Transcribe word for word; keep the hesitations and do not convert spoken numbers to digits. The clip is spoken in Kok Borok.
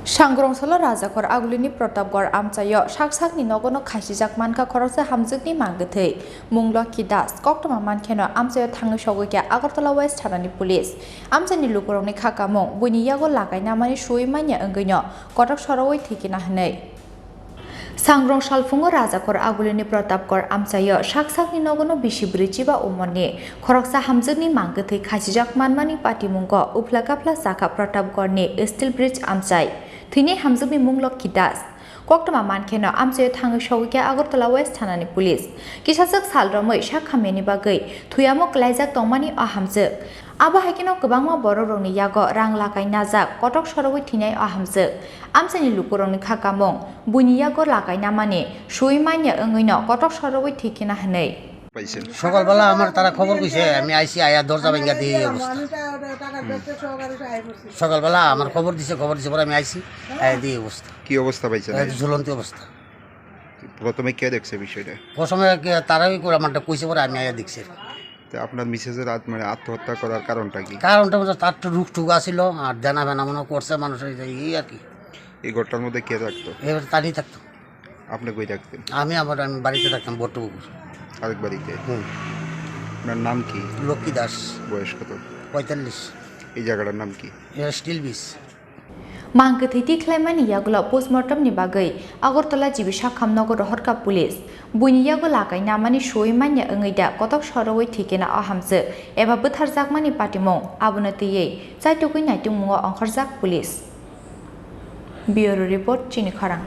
Sangrong salo Rajakhor Agulini Pratapgarh amchaio sak sakni nogono khasijak mankha khoroksa hamjwkni mangwthwi mung Lokhi Das. Koktwma mankheno amchaio thangwi sogwi khe Agartala West thanani police. Amchaini lukurokni kha kamung buini yago lakai namani suwi manya wngwino kotok sorowi thwikina hwnwi. Sangrong salphungo Rajakhor Agulini Pratapgarh amchaio sak sakni nogono bisi bwrwi chiba umorni khoroksa hamjwkni mangwthwi khasijak manmani patimungo uphla kaphla chakha Pratapgarhni steel bridge amchai. Thwini hamjwkni mung Lokhi Das. Koktwma mankheno amchaio thangwi sogwi khe Agartala West thanani police. Kisachwk sal romwi sak hamyani bagwi thuyamo klaijak tongmani o hamjwk. Abo hai kheno kwbangma borokrokni yago rang lakai najak kotok sorowi thwinai o hamjwk. Amchaini lukurokni kha kamung buini yago lakai namani suwi manya wngwino kotok sorowi thwikina hwnwi. পাইছেন? সকালবেলা আমার তারা খবর কইছে, আমি আইছি, আয়া দরজা ভাঙ্গা দিয়ে এই অবস্থা। সকালবেলা আমার খবর দিছে, খবর দিছে পরে আমি আইছি, আয়া দিয়ে এই অবস্থা। কি অবস্থা পাইছেন? এই তো ঝুলন্ত অবস্থা। প্রথমে কে দেখছে বিষয়টা? প্রথমে কে-, তারাই করে আমারটা কইছে পরে আমি আয়া দেখছি। তো আপনার মিসেসের আত-, মানে আত্মহত্যা করার কারণটা কি? কারণটা হচ্ছে তার তো রোগ টোগ আছিল আর দেনা ফেনা মনে করছে মানুষের, এই আর কি। এই ঘরটার মধ্যে কে থাকতো? এবার তারই থাকতো। আপনি কই থাকতেন? আমি আমার, আমি বাড়িতে থাকতাম বট্টপুকুর। আরেক বাড়িতে? হুম। আপনার নাম কি? লক্ষ্মী দাস। বয়স কত? পঁয়তাল্লিশ। এই জায়গাটার নাম কি? এটা still bridge. Mangkwthwi twi khlaimani yagulo postmortem ni bagwi Agartala G B Sakham nogo rohorkha police. Buini yago lakai namani suwi manya wngwi da kotok sorowi thwikena o hamjwk eba bwtharjakmani patimung abono twiwi chaitugwi naitungmungo ongkhorjak police. Bureau report, Chini Khorang.